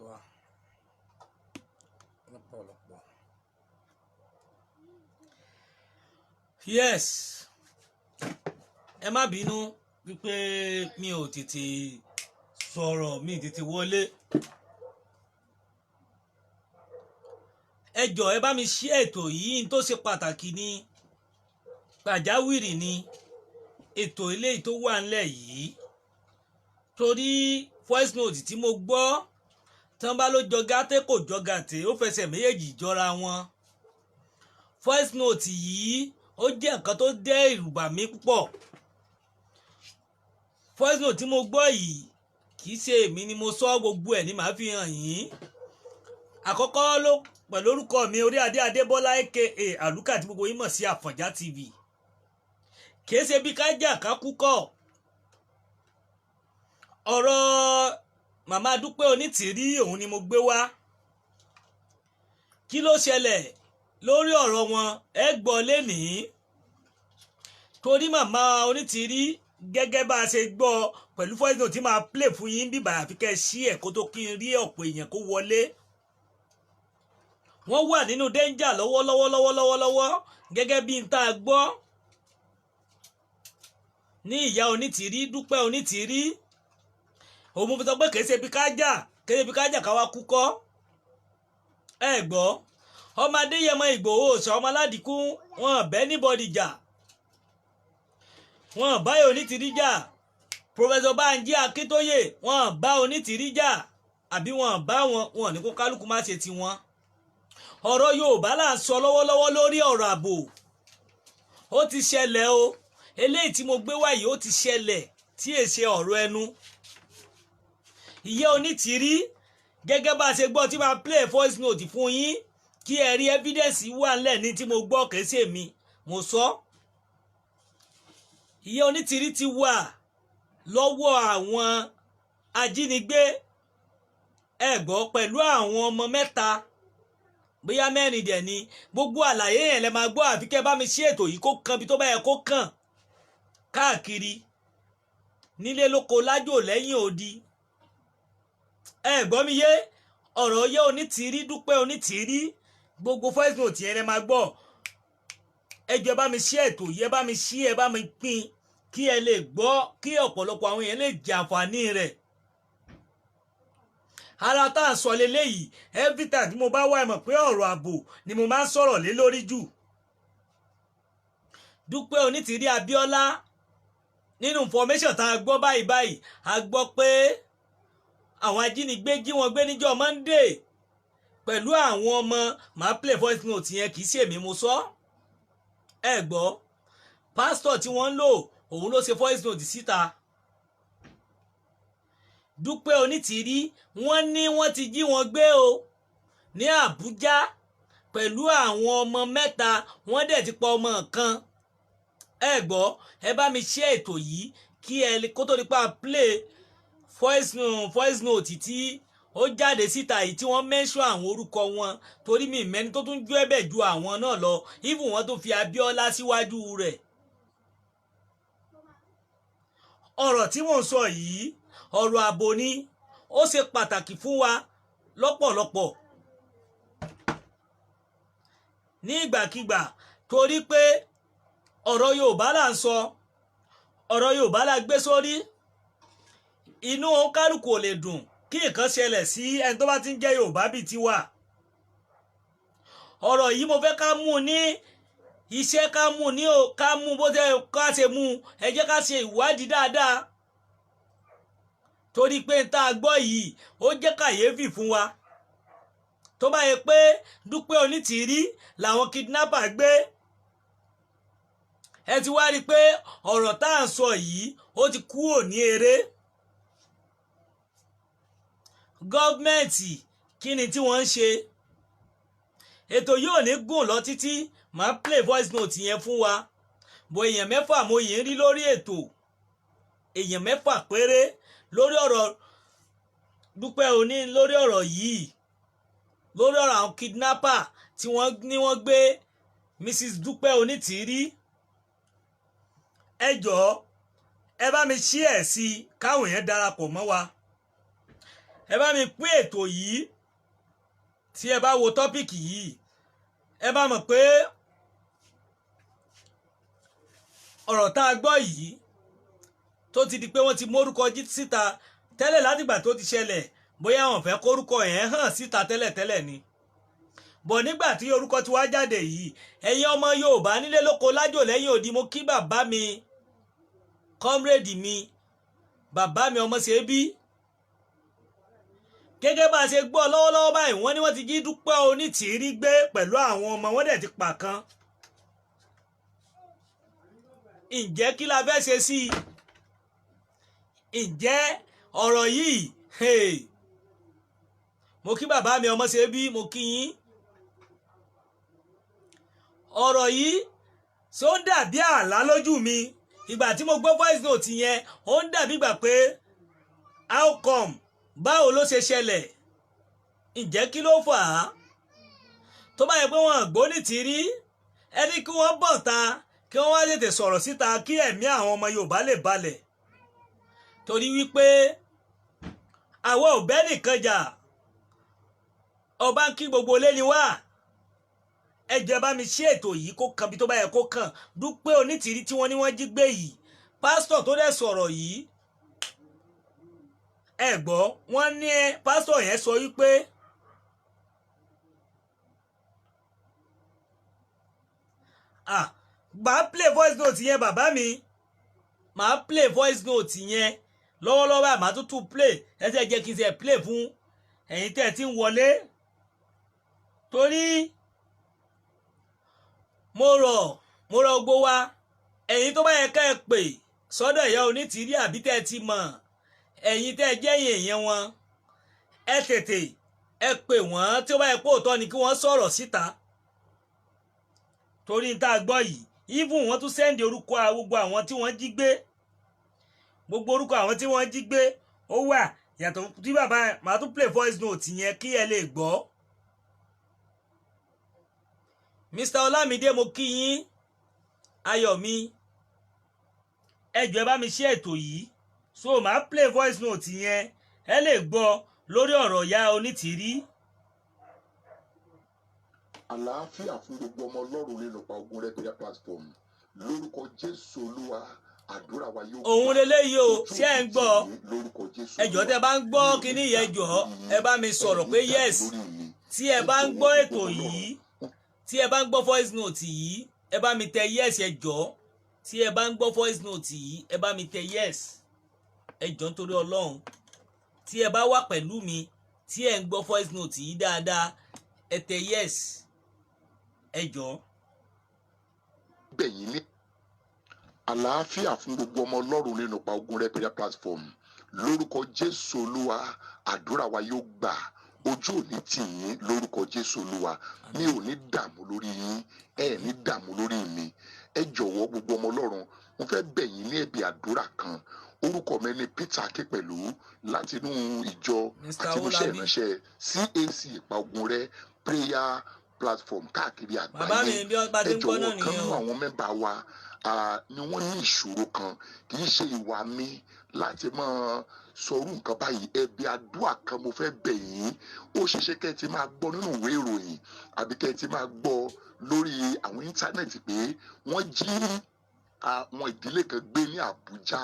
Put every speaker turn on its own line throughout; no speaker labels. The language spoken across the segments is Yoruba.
wa lọ́pọ̀lọpọ̀. Yes, ẹ má bínú wípé mi ò tètè sọ̀rọ̀, mi ò tètè wọlé. Ẹ jọ̀ọ́, ẹ bá mi ṣí ètò yìí tó ṣe pàtàkì ní pàjáwìrì ni ètò eléyìí tó wà ńlẹ̀ yìí, torí voice note tí mo gbọ́ tán bá ló jọ gàtè, kò jọ gàtè, ó fẹsẹ̀ méjèèjì jọra wọn. Voice note yìí, ó jẹ́ nǹkan tó dẹ́ ìrùbà mi púpọ̀. Voice note tí mo gbọ́ yìí, kì í ṣe èmi ni mo sọ, gbogbo ẹ̀ ni màá fi hàn yín. Àkọ́kọ́ ló pẹ̀lú orúkọ mi, Orí Adé Adébọ́lá, aka Àlùkà, tí gbogbo yín mọ̀ sí Àfọ̀njá TV. Kìí ṣe bí kájà ká kú kọ́. Ọ̀rọ̀ màmá Dúpẹ́ Onítìrí òun ni mo gbé wá. Kí ló ṣẹlẹ̀ lórí ọ̀rọ̀ wọn? Ẹ gbọ́ lénìí, torí màmá Onítìrí, gẹ́gẹ́ bá a ṣe gbọ́ pẹ̀lú voice note tí máa play fún yín bíbà, àfi kẹ́ ẹ ṣí ẹ̀ kó tó kí n rí ọ̀pọ̀ èèyàn kó wọlé. Wọ́n wà nínú danger lọ́wọ́lọ́wọ́ lọ́wọ́lọ́wọ́, gẹ́gẹ́ bí n tá a gbọ́ ní ìyá Onítìrí, Dúpẹ́ Onítìrí. Òun fi sọ pé kìí ṣe bí kájà, kìí ṣe bí kájà káwá kú kọ́. Ẹ gbọ́, ọmọ Adéyẹmọ Ìgbòho sọ ọmọ aládìkú, wọn bẹ́ níbọdì jà, wọn bá Onítìrí jà. Professor Banji Akíntóyè, wọn bá Onítìrí jà, àbí wọn bá wọn, wọn ní kó kálukú má ṣe tiwọn. Ọ̀rọ̀ Yorùbá là ń sọ lọ́wọ́lọ́wọ́ lórí ọ̀rọ̀ ààbò. Ó ti ṣẹlẹ̀ o. Eléyìí tí mo gbé wá yìí, ó ti ṣẹlẹ̀, tí è ṣe ọ̀rọ̀ ẹnu. Ìyá Onítìrí, gẹ́gẹ́ bá a ṣe gbọ́ tí máa play voice note fún yín kí ẹ rí evidence wà ńlẹ̀ ní tí mo gbọ́, kìí ṣe mi mo sọ. Ìyá Onítìrí ti wà lọ́wọ́ àwọn ajínigbé, ẹ gbọ́, pẹ̀lú àwọn ọmọ mẹ́ta, bóyá mẹ́rin dẹ̀ ni. Gbogbo àlàyé yẹn lẹ máa gbọ́, àfi kẹ́ bá mi ṣe ètò yìí kó kan bí tó bá yẹ kó kàn káàkiri, nílé lóko, lájò, lẹ́yìn odi. Ẹ gbọ́ mi yé? Ọ̀rọ̀ yẹ Onítìrí, Dúpẹ́ Onítìrí, gbogbo voice note yẹn lẹ máa gbọ́. Ẹ jọ̀ọ́, ẹ bá mi ṣe ètò yìí, ẹ bá mi ṣí, ẹ bá mi pín kí ẹ lè gbọ́, kí ọ̀pọ̀lọpọ̀ àwọn èèyàn lè jàǹfààní rẹ̀. Ara tá à ń sọ leléyìí, every time tí mo bá wá, ẹ mọ̀ pé ọ̀rọ̀ ààbò ni mo máa ń sọ̀rọ̀ lé lórí jù. Dúpẹ́ Onítìrí Abíọ́lá, nínú information tá a gbọ́ báyìí báyìí, a gbọ́ pé àwọn ajínigbé jí wọn gbé níjọ́ Monday pẹ̀lú àwọn ọmọ. Màá play voice note yẹn, kì í ṣèmi mo sọ. Ẹ gbọ́, pásítọ̀ tí wọ́n ń lò, òun ló ṣe voice note síta. Dúpẹ́ Onítìrí, wọ́n ní wọ́n ti jí wọn gbé o ní Àbújá pẹ̀lú àwọn ọmọ mẹ́ta, wọ́n dẹ̀ ti pa ọmọ kan. Ẹ gbọ́, ẹ bá mi ṣe ètò yìí kí ẹ kó tó nípa play voice note tí ó jáde síta yìí, tí wọ́n mention àwọn orúkọ wọn, torí mi mẹ́ni tó tún jó ẹ̀bẹ̀ ju àwọn náà lọ, even wọ́n tó fi Abíọ́lá síwájú rẹ̀. Ọ̀rọ̀ tí mò ń sọ yìí, ọ̀rọ̀ ààbò ni, ó ṣe pàtàkì fún wa lọ́pọ̀lọpọ̀ ní ìgbàkigbà, torí pé ọ̀rọ̀ Yorùbá là ń sọ, ọ̀rọ̀ Yorùbá la gbé sórí. Inú kálukú ò lè dùn kí nǹkan ṣẹlẹ̀ sí ẹni tó bá ti ń jẹ́ Yorùbá bíi tiwa. Ọ̀rọ̀ yìí, mo fẹ́ ká mú un ní iṣẹ́, ká mú un ní o, ká mú bó ṣe ká ṣe mú un. Ẹ jẹ́ ká ṣe ìwádìí dáadáa, torí pé n tá a gbọ́ yìí, ó jẹ́ kàyéfì fún wa. Tó bá yẹ pé Dúpẹ́ Onítìrí làwọn kidnapper gbé, ẹ ti wá rí i pé ọ̀rọ̀ tá à ń sọ yìí, ó ti kúrò ní eré. Gọ́ọ̀mẹ̀ntì, kí ni tí wọ́n ń ṣe? Ètò yóò ní gùn lọ títí. Màá play voice note yẹn fún wa bó. Èèyàn 6 mo yìí ń rí lórí ètò, èèyàn 6 péré lórí ọ̀rọ̀ Dúpẹ́ Oní, lórí ọ̀rọ̀ yìí, lórí ọ̀rọ̀ àwọn kidnapper tí wọ́n ní wọ́n gbé Mrs Dúpẹ́ Onítìrí. Ẹ jọ̀ọ́, ẹ bá mi ṣí ẹ̀ sí i káwọn èèyàn darapọ̀ mọ́ wa. Ẹ bá mi pín ètò yìí. Tí ẹ bá wo topic yìí, ẹ bá mọ̀ pé ọ̀rọ̀ tá a gbọ́ yìí tó ti di pé wọ́n ti mórúkọ jí síta tẹ́lẹ̀ látìgbà tó ti ṣẹlẹ̀, bóyá wọ́n fẹ́ kórúkọ yẹn hàn síta tẹ́lẹ̀tẹ́lẹ̀ ni bọ̀. Nígbà tí orúkọ ti wá jáde yìí, ẹ̀yin ọmọ Yorùbá nílé lóko lájò lẹ́yìn òdi, mo kí bàbá mi, comrade mi, bàbá mi ọmọ ṣe bí. Gẹ́gẹ́ bá a ṣe gbọ́ lọ́wọ́lọ́wọ́ báyìí, wọ́n ní wọ́n ti jí Dúpẹ́ Onítìrí gbé pẹ̀lú àwọn ọmọ wọn, dẹ̀ ti pa kan. Ǹjẹ́ kí la fẹ́ ṣe sí i? Ǹjẹ́ ọ̀rọ̀ yìí, hey, mo kí bàbá mi ọmọ ṣe bí, mo kí yín. Ọ̀rọ̀ yìí ṣé ó ń dàbí àlá lójú mi? Ìgbà tí mo gbọ́ voice note yẹn, ó ń dàbí ìgbà pé how come? Báwo ló ṣe ṣẹlẹ̀? Ǹjẹ́ kí ló fà á tó bá yẹ pé wọ́n gbó ní tìrí ẹni kí wọ́n bọ̀ ta, kí wọ́n wá tètè sọ̀rọ̀ síta kí ẹ̀mí àwọn ọmọ Yorùbá lè balẹ̀? Torí wípé àwọn ò bẹ́ nìkan jà, ọba ń kí gbogbo ilé ni wá. Ẹ jẹ́ bá mi ṣe ètò yìí kó kan bí tó bá yẹ kó kàn. Dúpẹ́ Onítìrí tí wọ́n ní wọ́n jí gbé yìí, pásítọ̀ tó dẹ̀ sọ̀rọ̀ yìí, ẹ gbọ́, wọ́n ní pásítọ̀ yẹn sọ wípé ah, màá play voice note yẹn. Bàbá mi, màá play voice note yẹn lọ́wọ́lọ́wọ́ báyìí, màá tún tún play. Ẹ ṣe jẹ́ kí n ṣe play fún ẹ̀yin tẹ́ ẹ ti ń wọlé, torí mo rọ̀ gbogbo wa, ẹ̀yin tó bá yẹ ká ẹ pè sọ́dọ̀ ìyá Onítìrí àbí tẹ́ ẹ ti mọ̀, ẹ̀yin tẹ́ ẹ jẹ́yìn èèyàn wọn, ẹ tètè ẹ pè wọ́n. Tí ó bá yẹ pé òótọ́ ni, kí wọ́n sọ̀rọ̀ síta, torí tá a gbọ́ yìí, even wọ́n tún send orúkọ gbogbo àwọn tí wọ́n jí gbé, gbogbo orúkọ àwọn tí wọ́n jí gbé ó wà. Yàtọ̀ tí bàbá, màá tún play voice note yẹn kí ẹ lè gbọ́. Mr. Olamide, mo kí yín. Ayọ̀mí, ẹ jọ̀ọ́, ẹ bá mi ṣe ètò yìí. So màá play voice note yẹn, ẹ lè gbọ́ lórí ọ̀rọ̀ ìyá Onítìrí.
Àlàáfíà fún gbogbo ọmọ Ọlọ́run nínú pa ogun rẹ prayer platform. Lórúkọ Jésù Olúwa, àdúrà wa yóò
Òun
gbà.
leléyìí o.
Ojú
Ṣé ẹ ń
òní
gbọ́?
tì yín lórúkọ Jésù
Ẹ jọ̀ọ́, tẹ́ bá ń gbọ́ kinní yẹn, jọ̀ọ́, ẹ bá mi sọ̀rọ̀ pé yes. Tí ẹ bá ń gbọ́ ètò yìí, tí ẹ bá ń gbọ́ voice note yìí, ẹ bá mi tẹ yes. Ẹ jọ̀ọ́, tí ẹ bá ń gbọ́ voice note yìí, ẹ bá mi tẹ yes. Ẹ jọ̀ọ́, nítorí Ọlọ́run, tí ẹ bá wà pẹ̀lú mi, tí ẹ ń gbọ́ voice note yìí dáadáa, ẹ tẹ yes, ẹ jọ̀ọ́.
Bẹ̀yìn ní àlàáfíà fún gbogbo ọmọ Ọlọ́run nínú pa ogun rẹ prayer platform. Lórúkọ Jésù Olúwa, àdúrà wa yóò gbà. Ojú ò ní tì yín lórúkọ Jésù Olúwa. Mi ò ní dààmú lórí yín, ẹ ní dààmú lórí mi. Ẹ jọ̀wọ́, gbogbo ọmọ Ọlọ́run, mo fẹ́ bẹ̀ yín ní ẹ̀bẹ̀ àdúrà kan. Orúkọ mi ni Peter Akínpẹ̀lú láti inú ìjọ
Mr.
àti inú iṣẹ́
Owólabí.
ìránṣẹ́ CAC Ìpa Ogun Rẹ prayer platform káàkiri
Bàbá mi,
àgbáyé.
bí wọ́n bá ti
Ẹ
ń gbọ́ náà
jọ̀wọ́, kan
nìyẹn
nínú
o.
àwọn member wa ni wọ́n ní ìṣòro kan. Kì í ṣe ìwà mi láti máa sọrú nǹkan báyìí. Ẹ̀bẹ̀ àdúrà kan mo fẹ́ bẹ̀ yín. Ó ṣeéṣe kẹ́ ẹ ti máa gbọ́ nínú ìwé ìròyìn àbí kẹ́ ẹ ti máa gbọ́ lórí àwọn íńtánẹ́ẹ̀tì pé wọ́n jí àwọn ìdílé kan gbé ní Àbújá,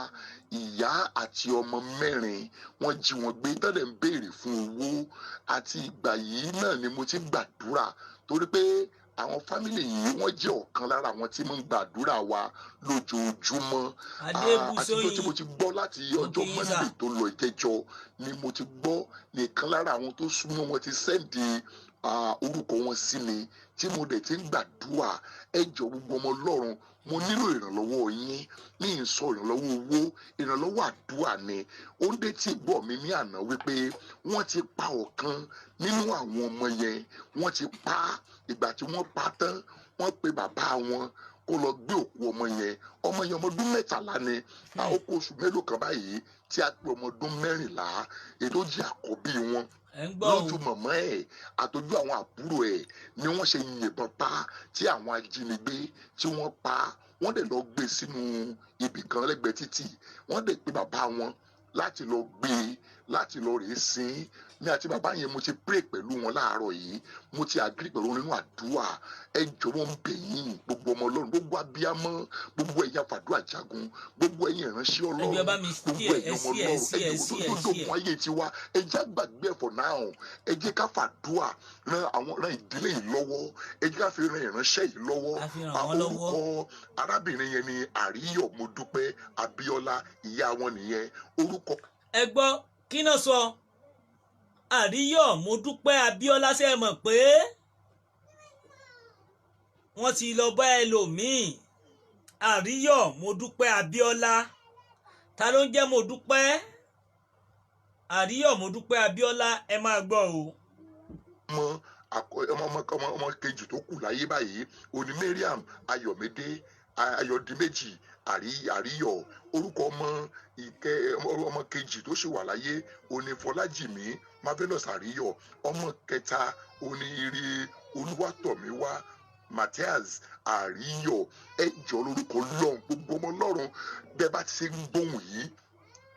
ìyá àti ọmọ mẹ́rin. Wọ́n jí wọn gbé tẹ́lẹ̀, ń béèrè fún owó. Àti ìgbà yìí náà ni mo ti ń gbàdúrà, torí pé àwọn family yìí, wọ́n jẹ́ ọ̀kan lára àwọn tí mo ń gbàdúrà wa lójoojúmọ́. Àtijọ́ tí mo
Adébùsóyìn,
ti gbọ́ láti
mo
ọjọ́
kí yín sà.
Monday tó lọ, ìjẹjọ ni mo ti gbọ́ nìkan lára àwọn tó súnmọ́ wọn ti send orúkọ wọn sí mi, tí mo dẹ̀ ti ń gbàdúrà. Ẹ jọ̀ọ́, gbogbo ọmọ Ọlọ́run, mo nílò ìrànlọ́wọ́ yín. Ní ìsọ ìrànlọ́wọ́ owó, ìrànlọ́wọ́ àdúrà ni. Ó ń dé tí gbọ́ mi ní àná wípé wọ́n ti pa ọ̀kan nínú àwọn ọmọ yẹn. Wọ́n ti pa á. Ìgbà tí wọ́n pa á tán, wọ́n pe bàbá wọn kó lọ gbé òkú ọmọ yẹn. Ọmọ yẹn, ọmọ ọdún 13 ni. Ó kó oṣù mélòó kan báyìí tí a pé ọmọ ọdún 14, ètò jẹ́ àkọ́bí wọn.
Ẹ ń gbọ́ o.
Lójú mọ̀mọ́ ẹ̀ àtọ́jú àwọn àbúrò ẹ̀ ni wọ́n ṣe yìnbọn pa, tí àwọn ajínigbé tí wọ́n pa. Wọ́n dẹ̀ lọ gbé sínú ibì kan lẹ́gbẹ̀ẹ́ títì. Wọ́n dẹ̀ pe bàbá wọn láti lọ gbé e. Láti lọ rèé sin mi àti bàbá yẹn, mo ti pray pẹ̀lú wọn láàárọ̀ yìí, mo ti agree pẹ̀lú wọn nínú àdúrà. Ẹ jọ̀wọ́, ń bẹ̀ yín, gbogbo ọmọ Ọlọ́run, gbogbo abiyamọ, gbogbo ẹ̀yà fàdúrà jagun, gbogbo ẹ̀yin ìránṣẹ́
Ẹjọ́, ẹ bá
Ọlọ́run,
mi
gbogbo
sí ẹ
ẹ̀yin ọmọ
sí ẹ
Ọlọ́run,
sí
ẹ
ẹ
jọ̀wọ́
sí ẹ
tó
sí ẹ
dógun ayé tiwa, ẹ jẹ́ gbàgbé for now. Ẹ jẹ́ ká fàdúrà ran àwọn ran ìdílé yìí lọ́wọ́, ẹ jẹ́ ká fi ran ìránṣẹ́ yìí lọ́wọ́.
A fi ràn wọ́n lọ́wọ́.
Orúkọ arábìnrin yẹn ni Àríyọ̀ Modúpẹ́ Abíọ́lá, ìyá wọn nìyẹn orúkọ.
Ẹ gbọ́ kí náà sọ, Àríyọ̀ Modúpẹ́ Abíọ́lá. Ṣe é mọ̀ pé wọ́n ti lọ bá ẹlòmíì? Àríyọ̀ Modúpẹ́ Abíọ́lá, ta ló ń jẹ́ Modúpẹ́? Àríyọ̀ Modúpẹ́ Abíọ́lá, ẹ máa gbọ́ o.
Ọmọ ọmọ ọmọ ọmọ kejì tó kù láyé báyìí òní, Mariam Ayọ̀mídé Ayọ̀dìméjì Àríyọ̀. Orúkọ ọmọ ìkẹ ọmọ kejì tó sì wà láyé òní, Fọlájìmí Marvelous Àríyọ̀. Ọmọ kẹta òní, Ire Olúwàtọ̀míwá Matthias Àríyọ̀. Ẹ jọ, lórúkọ Ọlọ́run, gbogbo ọmọ Ọlọ́run, bẹ́ẹ̀ bá ti ṣe ń gbóhùn yìí,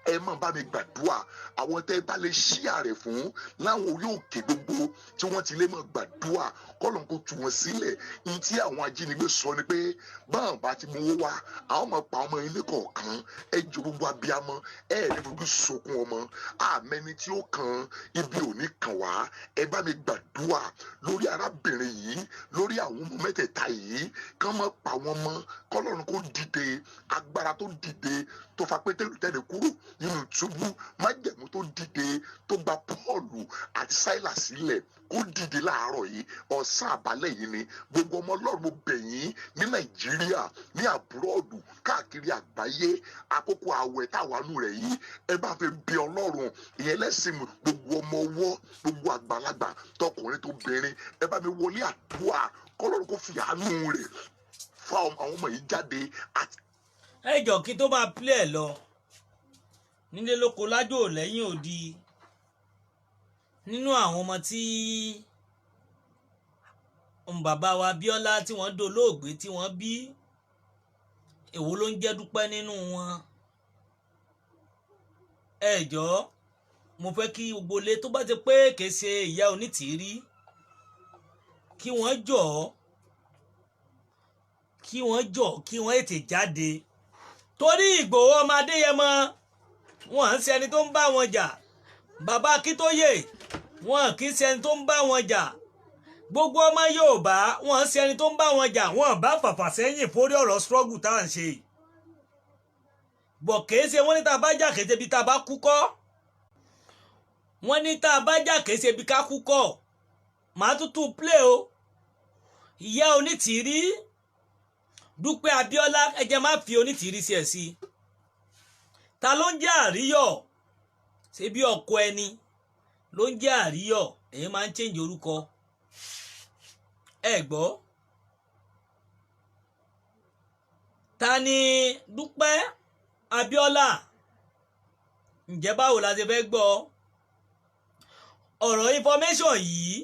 ẹ máa bá mi gbàdúrà. Àwọn tẹ́ ẹ bá lè ṣí àrẹ fún láwọn orí òkè gbogbo tí wọ́n ti lè máa gbàdúrà kọ́lọ́n kó tú wọn sílẹ̀. Ní tí àwọn ajínigbé sọ ni pé báwọn bá ti mú owó wá, àwọn máa pa ọmọ ilé kọ̀ọ̀kan. Ẹ jọ, gbogbo abiyamọ, ẹ ní fojú sunkún ọmọ. Àmẹni tí ó kan ibi ò ní kàn wá. Ẹ bá mi gbàdúrà lórí arábìnrin yìí, lórí àwọn ọmọ mẹ́tẹ̀ẹ̀ta yìí, kán má pa wọn mọ́. Kọ́lọ́run kó dìde, agbára tó dìde tó fa Pétérù tẹ̀lé kúrò nínú túbú, májẹ̀mú tó dìde tó gba Pọ́ọ̀lù àti Sáílà sílẹ̀, kó dìde láàárọ̀ yìí, ọ̀sán àbálẹ̀ yìí ni. Gbogbo ọmọ Ọlọ́run, mo bẹ̀ yín, ní Nàìjíríà, ní abroad, káàkiri àgbáyé, àkókò àwẹ̀ táwa nù rẹ̀ yìí, ẹ bá fi bí Ọlọ́run ìyẹn lẹ́sìn. Gbogbo ọmọ ọwọ́, gbogbo àgbàlagbà, tọkùnrin tóbìnrin, ẹ bá mi wọlé àdúrà kọ́lọ́run kó fi àánú rẹ̀ fa àwọn ọmọ yìí jáde àti
Ẹ jọ, kí tó máa play ẹ lọ, nílé lóko lájò lẹ́yìn odi, nínú àwọn ọmọ tí bàbá wa Abíọ́lá tí wọ́n dolóògbé tí wọ́n bí, èwo ló ń jẹ́ Dúpẹ́ nínú wọn? Ẹ jọ̀ọ́, mo fẹ́ kí gbogbo ilé tó bá ti pé kìí ṣe ìyá onítìrí, kí wọ́n jọ̀ọ́, kí wọ́n jọ̀ọ́, kí wọ́n ètè jáde, torí Ìgbòho ọmọ Adéyẹmọ, wọn ń ṣe ẹni tó ń bá wọn jà. Bàbá Akíntóyè, wọn kì í ṣe ẹni tó ń bá wọn jà. Gbogbo ọmọ Yorùbá, wọn ń ṣe ẹni tó ń bá wọn jà. Wọn bá fàfà sẹ́yìn fórí ọ̀rọ̀ struggle tá à ń ṣe bọ̀. Kìí ṣe wọ́n ní tá a bá jà, kìí ṣe bí tá a bá kú kọ́. Wọ́n ní tá a bá jà, kìí ṣe bí ká kú kọ́. Màá tún play o. Ìyá onítìrí Dúpẹ́ Abíọ́lá, ẹ jẹ́ má fi onítìrí sí ẹ̀ sí. Ta ló ń jẹ́ Àríyọ̀? Ṣé bí ọkọ ẹni ló ń jẹ́ Àríyọ̀? Èyí máa ń change orúkọ. Ẹ gbọ́, ta ni Dúpẹ́ Abíọ́lá? Ǹjẹ́ báwo la ṣe fẹ́ gbọ́ ọ̀rọ̀? Information yìí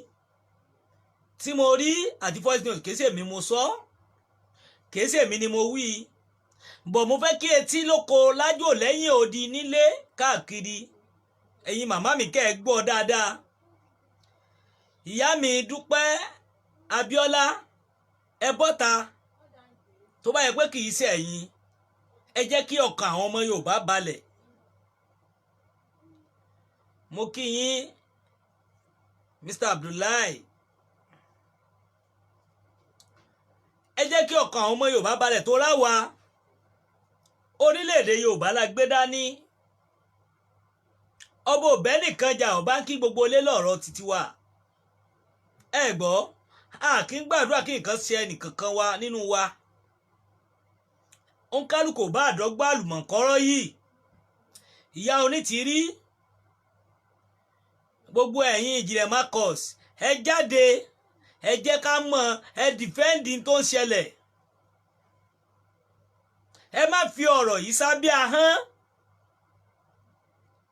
tí mo rí àti voice note, kìí ṣe mi mo sọ, kìí ṣe mi ni mo wí bọ̀. Mo fẹ́ kí etí lóko lájò lẹ́yìn odi, nílé káàkiri, ẹ̀yin màmá mi, kẹ́ ẹ gbọ́ dáadáa. Ìyá mi Dúpẹ́ Abíọ́lá, ẹ bọ́ta. Tó bá yẹ pé kì í ṣe ẹ̀yin, ẹ jẹ́ kí ọkàn àwọn ọmọ Yorùbá balẹ̀. Mo kí yín, Mr. Abdullahi. Ẹ jẹ́ kí ọkàn àwọn ọmọ Yorùbá balẹ̀ tó ráwa orílẹ̀-èdè Yorùbá la gbé dání. Ọba òbẹ́ nìkan jà, ọba ń kí gbogbo ilé lọ́rọ̀ títí wa. Ẹ gbọ́, a kì í gbàdúrà kí nǹkan ṣe ẹnìkankan wa nínú wa. Òǹkálùkò bá àdọ́gba àlùmọ̀kọ́rọ́ yìí. Ìyá onítìrí, gbogbo ẹ̀yin ìjìnlẹ̀ Marcus, ẹ jáde, ẹ jẹ́ ká mọ̀, ẹ defend tó ń ṣẹlẹ̀. Ẹ má fi ọ̀rọ̀ yìí sábẹ́ ahọ́n.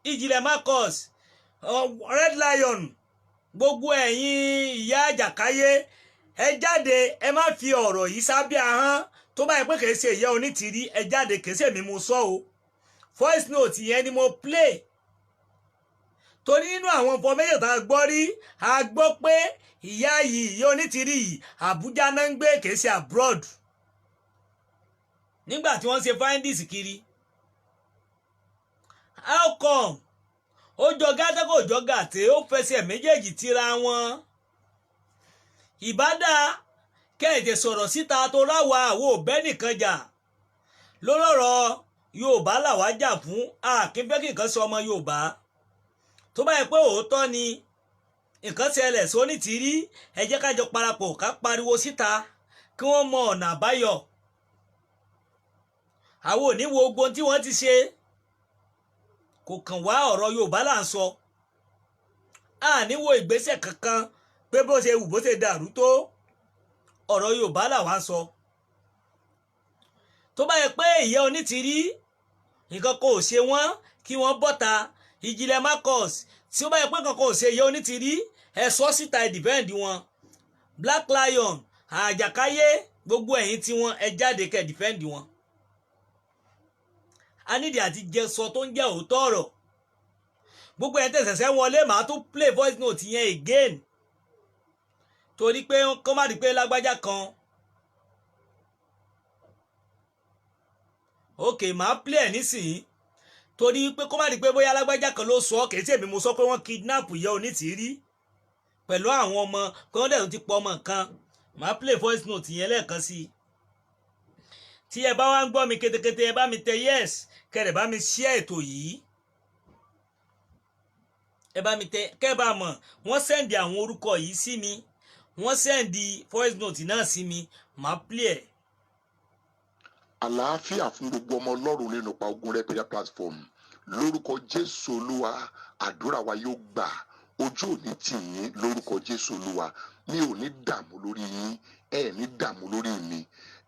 Ìjìnlẹ̀ Marcus, Red Lion, gbogbo ẹ̀yin ìyá àjàkáyé, ẹ jáde, ẹ má fi ọ̀rọ̀ yìí sábẹ́ ahọ́n. Tó bá yẹ pé kìí ṣe ìyá onítìrí, ẹ jáde. Kìí ṣe mi mo sọ o, voice note yẹn ni mo play. Torí nínú àwọn information tá a gbọ́ rí, a gbọ́ pé ìyá yìí, ìyá Onítìrí yìí, Àbújá náà ń gbé, kìí ṣe abroad. Nígbà tí wọ́n ṣe findings kiri, how come? Ó jọ gàtẹ́, kò jọ gàtẹ́, ó fẹsẹ̀ méjèèjì tira wọn. Ìbádá kẹ́ẹ̀tẹ̀ sọ̀rọ̀ síta tó ráwa àwo òbẹ́ nìkan jà lórí ọ̀rọ̀ Yorùbá làwa jà fún. Àkínfẹ́ kí nǹkan sọ ọmọ Yorùbá. Tó bá yẹ pé òótọ́ ni nǹkan ṣẹlẹ̀ sónítìrí, ẹ jẹ́ ká jọ parapọ̀ ká pariwo síta kí wọ́n mọ ọ̀nà àbáyọ. Àwọn ò ní wo ogun tí wọ́n ti ṣe, kò kàn wá. Ọ̀rọ̀ Yorùbá là ń sọ. A ní wo ìgbésẹ̀ kankan pé bó ṣe wù bó ṣe dàrú tó, ọ̀rọ̀ Yorùbá là wá ń sọ. Tó bá yẹ pé ìyá Onítìrí, nǹkan kò ṣe wọ́n, kí wọ́n bọ́ta. Ìjìnlẹ̀ Marcus, tí ó bá yẹ pé nǹkan kò ṣe ìyá Onítìrí, ẹ sọ síta, ẹ defend wọn. Black Lion, Àjàkáyé, gbogbo ẹ̀yin tí wọ́n, ẹ jáde kẹ́ defend wọn. A nídìí àti jẹ sọ tó ń jẹ́ òótọ́ ọ̀rọ̀. Gbogbo ẹ̀ tẹ̀sẹ̀sẹ̀ wọlé, màá tún play voice note yẹn again, torí pé kó má di pé lágbájá kan. Ok, màá play ẹ̀ nísìnyí, torí pé kó má di pé bóyá lágbájá kan ló sọ. Kìí ṣèmi mo sọ pé wọ́n kidnap ìyá Onítìrí pẹ̀lú àwọn ọmọ, pé wọ́n dẹ̀ tún ti pọ̀ ọmọ kan. Màá play voice note yẹn lẹ́ẹ̀kan sí i. Tí ẹ bá wá ń gbọ́ mi kétékété, ẹ bá mi tẹ yes, kẹ́ ẹ bá mi share ètò yìí, ẹ bá mi tẹ kẹ́ ẹ bá mọ̀. Wọ́n send àwọn orúkọ yìí sí mi, wọ́n send voice note náà sí mi, màá play ẹ̀.
Àlàáfíà fún gbogbo ọmọ Ọlọ́run nínú pa ogun rẹ prayer platform. Lórúkọ Jésù Olúwa, àdúrà wa yóò gbà. Ojú ò ní tì yín lórúkọ Jésù Olúwa. Mi ò ní dààmú lórí yín, ẹ ní dààmú lórí mi.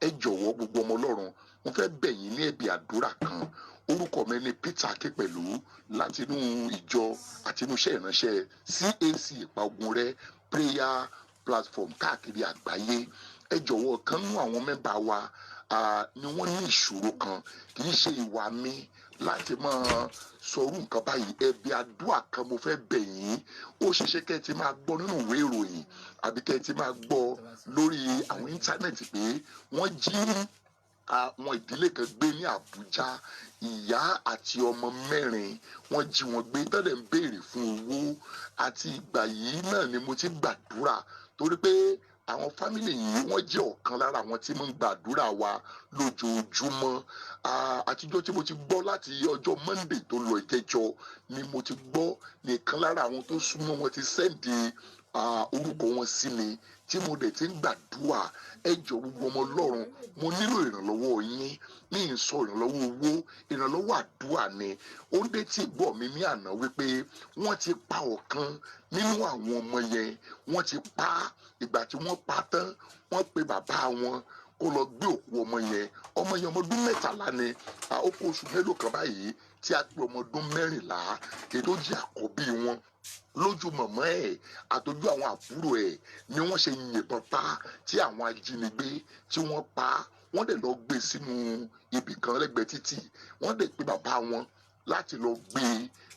Ẹ jọ̀wọ́, gbogbo ọmọ Ọlọ́run, mo fẹ́ bẹ̀ yín ní ẹ̀bẹ̀ àdúrà kan. Orúkọ mi ni Peter Akínpẹ̀lú, látinú ìjọ àtinú iṣẹ́ ìránṣẹ́ CAC Ìpa Ogun Rẹ prayer platform káàkiri àgbáyé. Ẹ jọ̀wọ́, kan nú àwọn member wa ni wọ́n ní ìṣòro kan. Kì í ṣe ìwà mi láti máa sọrú nǹkan báyìí. Ẹ̀bẹ̀ àdúrà kan mo fẹ́ bẹ̀ yín. Ó ṣeéṣe kẹ́ ẹ ti máa gbọ́ nínú ìwé ìròyìn àbí kẹ́ ẹ ti máa gbọ́ lórí àwọn íńtánẹ́ẹ̀tì pé wọ́n jí àwọn ìdílé kan gbé ní Àbújá. Ìyá àti ọmọ mẹ́rin, wọ́n jí wọn gbé, tẹ́lẹ̀ ń béèrè fún owó. Àti ìgbà yìí náà ni mo ti gbàdúrà, torí pé àwọn family yìí, wọ́n jẹ́ ọ̀kan lára àwọn tí mo ń gbàdúrà wa lójoojúmọ́. Àtijọ́ tí mo ti gbọ́, láti ọjọ́ Monday tó lọ, ìjẹjọ ni mo ti gbọ́ nìkan lára àwọn tó súnmọ́ wọn ti send orúkọ wọn sí mi, tí mo dẹ̀ ti ń gbàdúrà. Ẹ jọ̀ọ́, gbogbo ọmọ Ọlọ́run, mo nílò ìrànlọ́wọ́ yín. Ní ìsọ ìrànlọ́wọ́ owó, ìrànlọ́wọ́ àdúrà ni. Ó ń dé tí gbọ́ mi ní àná wípé wọ́n ti pa ọ̀kan nínú àwọn ọmọ yẹn. Wọ́n ti pa á. Ìgbà tí wọ́n pa tán, wọ́n pe bàbá wọn kó lọ gbé òkú ọmọ yẹn. Ọmọ yẹn, ọmọ ọdún 13 ni. Ó kó oṣù mélòó kan báyìí tí a pé ọmọ ọdún 14. Èyí tó jẹ́ àkọ́bí wọn, lójú mọ̀mọ́ ẹ̀ àtọ́jú àwọn àbúrò ẹ̀ ni wọ́n ṣe yìnbọn pa, tí àwọn ajínigbé tí wọ́n pa. Wọ́n dẹ̀ lọ gbé sínú ibì kan lẹ́gbẹ̀ẹ́ títì. Wọ́n dẹ̀ pe bàbá wọn láti lọ gbé,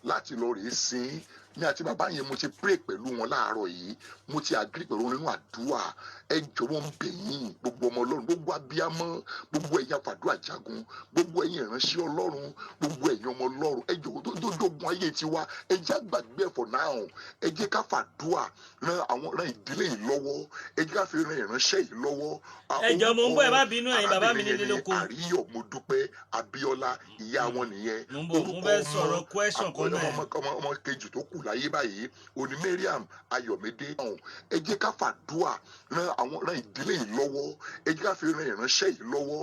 láti lọ rèé sin. Ní àti bàbá yẹn, mo ti pray pẹ̀lú wọn láàárọ̀ yìí, mo ti agree pẹ̀lú wọn nínú àdúrà. Ẹ jọ̀wọ́, ń bẹ̀ yín, gbogbo ọmọ Ọlọ́run, gbogbo abiyamọ, gbogbo ẹ̀yin àfàdúrà jagun, gbogbo ẹ̀yin ìránṣẹ́ Ọlọ́run, gbogbo ẹ̀yin ọmọ Ọlọ́run, ẹ jọ̀wọ́, tó dógun ayé tiwa, ẹ jẹ́ àgbàgbé ẹ̀ for now. Ẹ jẹ́ ká fàdúrà ran àwọn ran ìdílé yìí lọ́wọ́. Ẹ jẹ́ ká fi ran ìránṣẹ́ yìí lọ́wọ́.
Ẹ jọ̀ọ́, mo ń bọ̀, ẹ má bínú, ẹ̀yin bàbá mi
arábìnrin
nílé
yẹn ni
lóko.
Àríyọ̀ Mo Dúpẹ́ Abíọ́lá, ìyá wọn nìyẹn.
Mo ń bọ̀, mo fẹ́ sọ̀rọ̀ question kan náà.
Ọmọ kejì tó kù láyé báyìí òní, Mariam Ayọ̀mídé. Ẹ jẹ́ ká fàdúà ran àwọn ran ìdílé yìí lọ́wọ́. Ẹ jẹ́ ká fi ran ìránṣẹ́ yìí lọ́wọ́.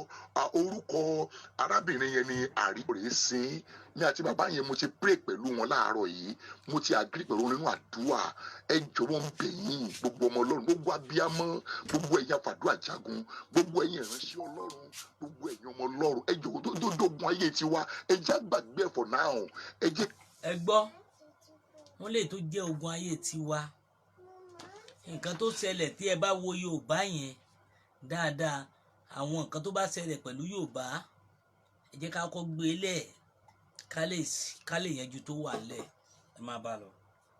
Orúkọ arábìnrin yẹn ni Àríyọ̀ sin. Ní àti bàbá yẹn, mo ti pray pẹ̀lú wọn láàárọ̀ yìí, mo ti agree pẹ̀lú wọn nínú àdúrà. Ẹ jọ̀wọ́, ń bẹ̀ yín, gbogbo ọmọ Ọlọ́run, gbogbo abiyamọ, gbogbo ẹ̀yin àfàdúrà jagun, gbogbo ẹ̀yin ìránṣẹ́ Ọlọ́run, gbogbo ẹ̀yin ọmọ Ọlọ́run, ẹ jọ̀wọ́, tó dógun ayé tiwa, ẹ jẹ́ àgbàgbé ẹ̀ for now. Ẹ jẹ́
Ẹ gbọ́, wọ́n lè tó jẹ́ ogun ayé tiwa. Nǹkan tó ṣẹlẹ̀, tí ẹ bá wo Yorùbá yẹn dáadáa, àwọn nǹkan tó bá ṣẹlẹ̀ pẹ̀lú Yorùbá, ẹ jẹ́ ká kọ́ gbé lẹ̀, ká lè yanjú tó wà lẹ̀. Ẹ máa bá a lọ.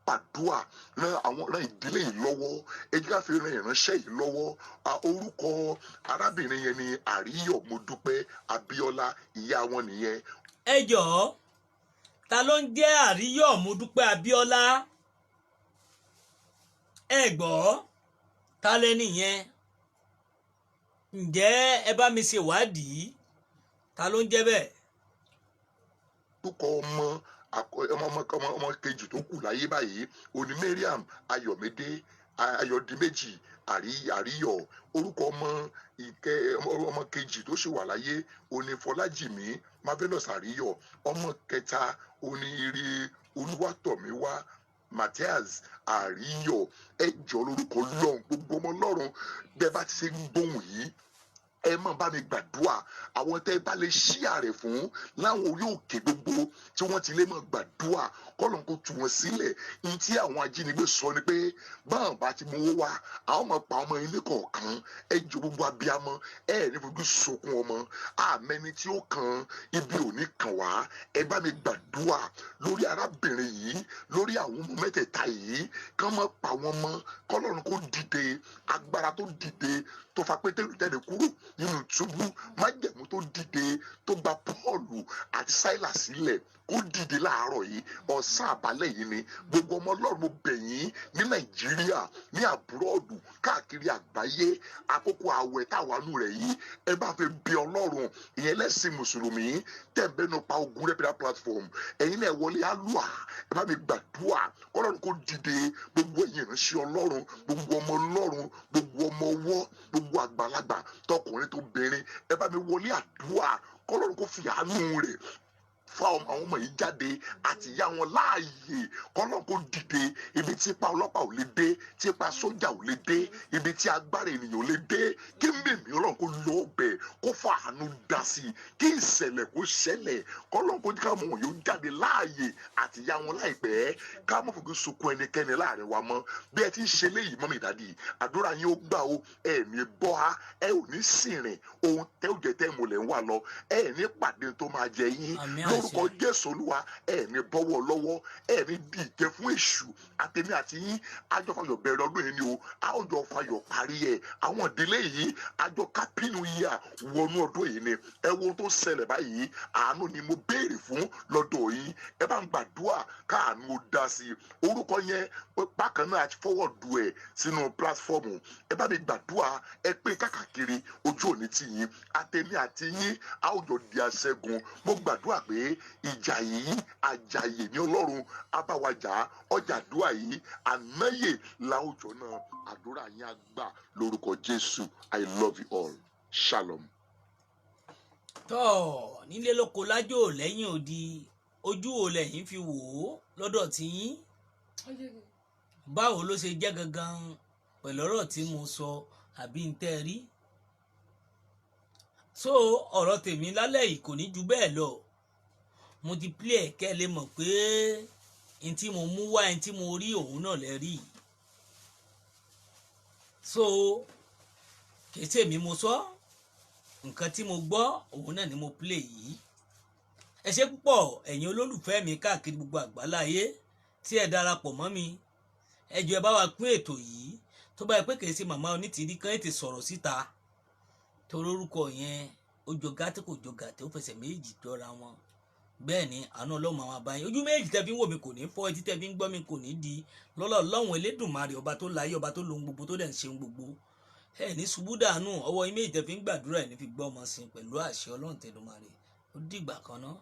pàdúà ran àwọn, ran ìdílé yìí lọ́wọ́. Ẹ jẹ́ ká fi ran ìránṣẹ́ yìí lọ́wọ́. Orúkọ arábìnrin yẹn ni Àríyọ̀ Modúpẹ́ Abíọ́lá, ìyá wọn nìyẹn.
Ẹ jọ̀ọ́, ta ló ń jẹ́ Àríyọ̀ Modúpẹ́ Abíọ́lá? Ẹ gbọ́, ta lẹ́ni yẹn? Ǹjẹ́ ẹ bá mi ṣe ìwádìí, ta ló ń jẹ́ bẹ́ẹ̀?
Orúkọ ọmọ ọmọ kejì tó kù láyé báyìí òní Mariam Ayọ̀mídé Ayọ̀dìméjì Àríyọ̀. Orúkọ ọmọ ìkẹ ọmọ kejì tó sì wà láyé òní Fọlájìmí Marvelous Àríyọ̀. Ọmọ kẹta òní Ire Olúwàtọ̀míwá Matthias Àríyọ̀. Ẹ jọ, lórúkọ Ọlọ́run, gbogbo ọmọ Ọlọ́run, bẹ́ẹ̀ bá ti ṣe ń gbóhùn yìí, ẹ máa bá mi gbàdúrà. Àwọn tẹ́ ẹ bá lè ṣí àrẹ fún láwọn orí òkè gbogbo tí wọ́n ti lè máa gbàdúrà kọ́lọ́n kó tú wọn sílẹ̀. Ní tí àwọn ajínigbé sọ ni pé báwọn bá ti mú owó wá, àwọn máa pa ọmọ ilé kọ̀ọ̀kan. Ẹ jọ, gbogbo abiyamọ, ẹ ní fojú sunkún ọmọ. Àmẹni tí ó kan ibi ò ní kàn wá. Ẹ bá mi gbàdúrà lórí arábìnrin yìí, lórí àwọn ọmọ mẹ́tẹ̀ẹ̀ta yìí, kán má pa wọn mọ́. Kọ́lọ́run kó dìde, agbára tó dìde tó fa Pétérù jáde kúrò nínú túbú, májẹ̀mú tó dìde tó gba Pọ́ọ̀lù àti Sáílà sílẹ̀, kó dìde láàárọ̀ yìí, ọ̀sán àbálẹ̀ yìí ni. Gbogbo ọmọ Ọlọ́run, mo bẹ̀ yín, ní Nàìjíríà, ní abroad, káàkiri àgbáyé, àkókò àwẹ̀ táwa nù rẹ̀ yìí, ẹ bá fi bí Ọlọ́run. Ìyẹn lẹ́sìn mùsùlùmí tẹ̀ ń bẹ́nu pa ogun rẹ̀ platform, ẹ̀yin náà wọlé alúà, ẹ bá mi gbàdúrà kọ́lọ́run kó dìde. Gbogbo ẹ̀yin ìránṣẹ́ Ọlọ́run, gbogbo ọmọ Ọlọ́run, gbogbo ọmọ ọwọ́, gbogbo àgbàlagbà, tọkùnrin tóbìnrin, ẹ bá mi wọlé àdúrà kọ́lọ́run kó fi àánú rẹ̀ fa àwọn ọmọ yìí jáde àti ìyá wọn láàyè. Kọ́lọ́n kó dìde. Ibi tí ipa ọlọ́pàá ò lè dé, tí ipa sójà ò lè dé, ibi tí agbára ènìyàn ò lè dé, kí mímí Ọlọ́run kó lọ bẹ̀, kó fa àánú dá sí i, kí ìṣẹ̀lẹ̀ kó ṣẹlẹ̀, kọ́lọ́n kó ká ọmọ wọn yóò jáde láàyè àti ìyá wọn láìpẹ́, ká má fòkè sunkún ẹnikẹ́ni láàrin wa mọ́. Bí ẹ ti ń ṣe léyìí, mummy, daddy, àdúrà yín ó gbà o. Ẹ ní bọ́ ha, ẹ ò ní sìnrìn. Ohun tẹ́ ò jẹ́ tẹ́ mọ̀lẹ́ ń wà lọ, ẹ ní pàdé tó máa jẹ yín.
Àmín.
Lórúkọ
Àṣẹ.
Jésù Olúwa, ẹ ní bọ́wọ́ lọ́wọ́, ẹ ní dìde fún èṣù. Àtẹ̀mí àti yín, àjọ fayọ̀ bẹ̀rẹ̀ ọdún yìí ni o, àjọ fayọ̀ parí ẹ̀. Àwọn ìdílé yìí, àjọ kápínú yìí à wọnú ọdún yìí ni. Ẹ wo ohun tó ṣẹlẹ̀ báyìí, àánú ni mo béèrè fún lọ́dọ̀ yín. Ẹ bá ń gbàdúrà káàánú ó dá sí i. Orúkọ yẹn bákan náà, àti forward ẹ̀ sínú platform. Ẹ bá mi gbàdúrà, ẹ pé káàkiri, ojú òní tì yín. Àtẹ̀mí àti yín, a ó jọ di aṣẹ́gun. Mo gbàdúrà pé ìjà yìí, àjàyè ní Ọlọ́run abáwájà ọjà. Àdúrà yìí, ànáyè láwùjọ náà, àdúrà yín á gbà lórúkọ Jésù. I love you all. Shalom.
Tọ́ nílé lóko, lájò, lẹ́yìn odi, ojú wo lẹ́yìn fi wò ó lọ́dọ̀ tí yín? Báwo ló ṣe jẹ́ gangan pẹ̀lú ọ̀rọ̀ tí mo sọ àbí ń tẹ́ rí? So ọ̀rọ̀ tèmi lálẹ́ yìí kò ní ju bẹ́ẹ̀ lọ. Mo ti play ẹ̀ kẹ́ ẹ lè mọ̀ pé n tí mo mú wá, n tí mo rí, òun náà lẹ rí. So kìí ṣèmi mo sọ nǹkan tí mo gbọ́, òun náà ni mo play yìí. Ẹ ṣé púpọ̀, ẹ̀yin olólùfẹ́ mi káàkiri gbogbo àgbáláyé tí ẹ darapọ̀ mọ́ mi. Ẹ jọ̀ọ́, ẹ bá wa pín ètò yìí. Tó bá yẹ pé kìí ṣe màmá Onítìrí kan ètè sọ̀rọ̀ síta, torí orúkọ yẹn ó jọ gàtí, kò jọ gàtí, ó fẹsẹ̀ méjì jọra wọn. Bẹ́ẹ̀ ni àánú Ọlọ́run àwọn àbáyé. Ojú méjì tẹ́ fi ń wò mí kò ní fọ́, etí tẹ́ fi ń gbọ́ mi kò ní di lọ́lọ́. Ọlọ́run Elédùmarè, ọba tó láyé, ọba tó lohun gbogbo, tó dẹ̀ ń ṣe ohun gbogbo, ẹ ní ṣubú dànù. Ọwọ́ yín méjì tẹ́ fi ń gbàdúrà, ẹ̀ ní fi gbọ́ ọmọ sí pẹ̀lú àṣẹ Ọlọ́run tẹ̀dùmarè. Ó dìgbà kan náà.